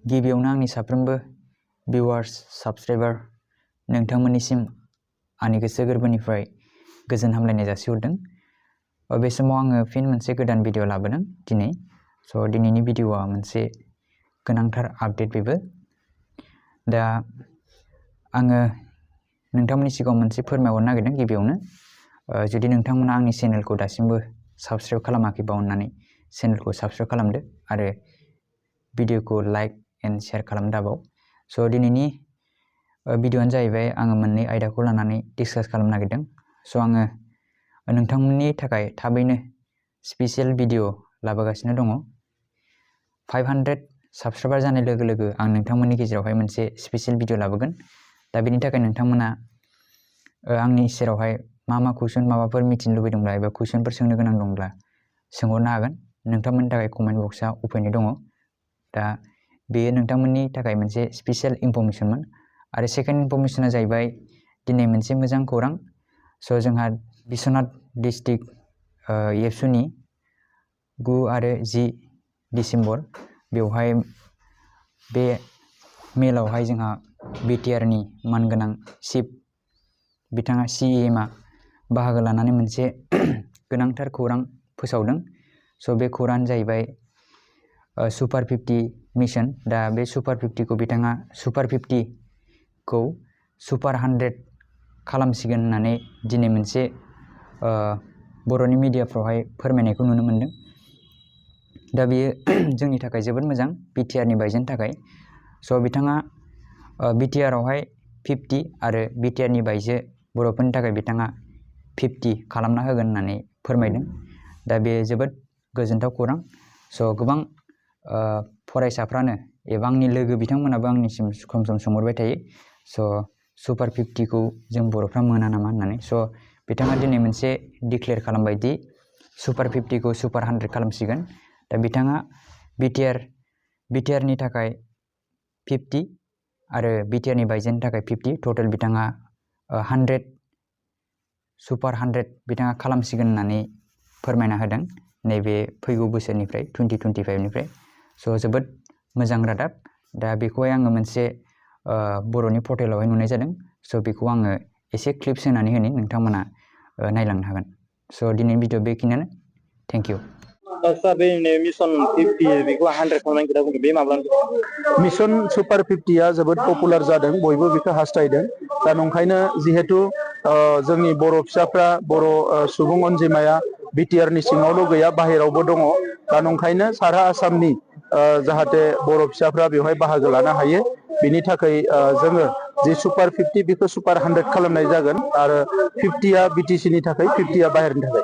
गिबियावनो आंनि साफ्रोमबो भिउवार्स साबस्क्राइबार नोंथांमोननिसिम आंनि गोसो गोरबोनिफ्राय गोजोन हामलायनाय जासिहरदों। बे समाव आङो फिन मोनसे गोदान भिडिअ लाबोदों दिनै। दिनैनि भिडिअआ मोनसे गोनांथार आपडेट बेबो। दा आङो नोंथांमोननि सिगाङाव मोनसे फोरमायहरनो नागिरदों गिबियावनो। जुदि नोंथांमोना आंनि चेनेलखौ दासिमबो साबस्क्राइब खालामाखैबा अननानै चेनेलखौ साबस्क्राइब खालामदो आरो भिडिअखौ लाइक एन्ड शेयार खालामनो दाबाव। दिनैनि भिडिअआनो जाहैबाय आङो मोननै आयदाखौ लानानै डिसकास खालामनो नागिरदों। आङो नोंथांमोननि थाखाय थाबैनो स्पेसियेल भिडिअ लाबोगासिनो दङ। 500 साबस्क्राइबार जानाय लोगो लोगो आं नोंथांमोननि गेजेरावहाय मोनसे स्पेसियेल भिडिअ लाबोगोन। दा बेनि थाखाय नोंथांमोना आंनि सेरावहाय मा कुइसन माबाफोर मिथिनो लुबैदोंब्ला एबा कुइसनफोर सोंनो गोनां दंब्ला सोंहरनो हागोन। नोंथांमोननि थाखाय कमेन्ट बक्सआ अपेनै दङ। दा बेयो नोंथांमोननि थाखाय मोनसे स्पेसियेल इनफरमेसनमोन। आरो सेकेन्ड इनफरमेसना जाहैबाय दिनै मोनसे मोजां खौरां। जोंहा बिश्वनाथ डिस्ट्रिक्ट एबसुनि 9 आरो 10 डिसेम्बर बेवहाय बे मेलावहाय जोंहा बिटिआरनि मानगोनां चिफ बिथाङा CEMआ बाहागो लानानै मोनसे गोनांथार खौरां फोसावदों। बे खौराङानो जाहैबाय सुपार 50 मिशन। दा बे सुपार 50खौ बिथाङा सुपार 50खौ सुपार 100 खालामसिगोन होननानै दिनै मोनसे बर'नि मिडियाफ्रावहाय फोरमायनायखौ नुनो मोनदों। दा बेयो जोंनि थाखाय जोबोद मोजां बिटिआरनि बायजोनि थाखाय। बिथाङा बिटिआरआवहाय 50 आरो बिटिआरनि बायजो बर'फोरनि थाखाय बिथाङा 50 खालामना होगोन होननानै फोरमायदों। दा बे जोबोद गोजोनथाव खौरां। गोबां फरायसाफ्रानो एबा आंनि लोगो बिथांमोनाबो आंनिसिम सम सोंहरबाय थायो सुपार 50खौ जों बर'फ्रा मोना नामा होननानै। बिथाङा दिनै मोनसे डिक्लेयार खालामबाय दि सुपार 50खौ सुपार 100 खालामसिगोन। दा बिथाङा बिटिआरनि थाखाय 50 आरो बिटिआरनि बायजोनि थाखाय 50 टटेल बिथाङा 100 सुपार 100 बिथाङा खालामसिगोन होननानै फोरमायना होदों नैबे फैगौ बोसोरनिफ्राय 2025निफ्राय। जोबोद मोजां रादाब। दा बेखौहाय आङो मोनसे बर'नि पर्टेलावहाय नुनाय जादों। बेखौ आङो एसे क्लिप्स होनानै होनि नोंथांमोना नायलांनो हागोन। दिनैनि भिडिअ बेखिनियानो। Thank you. बे मिशन 50 बेखौ 100 खालामनायनि खोथा बुंदों, बे माब्ला? मिशन सुपार 50आ जोबोद पपुलार जादों, बयबो बेखौ हास्थायदों। दा नंखायनो जिहेतु जोंनि बर' फिसाफ्रा बर' सुबुं अनजिमाया बिटिआरनि सिङावल' गैया, बाहेरावबो दङ। दा नंखायनो सारा आसामनि जाहाथे बर' फिसाफ्रा बेवहाय बाहागो लानो हायो, बिनि थाखाय जोङो जि सुपार 50 बेखौ सुपार 100 खालामनाय जागोन। आरो 50आ बिटिसिनि थाखाय, 50आ बाहेरनि थाखाय।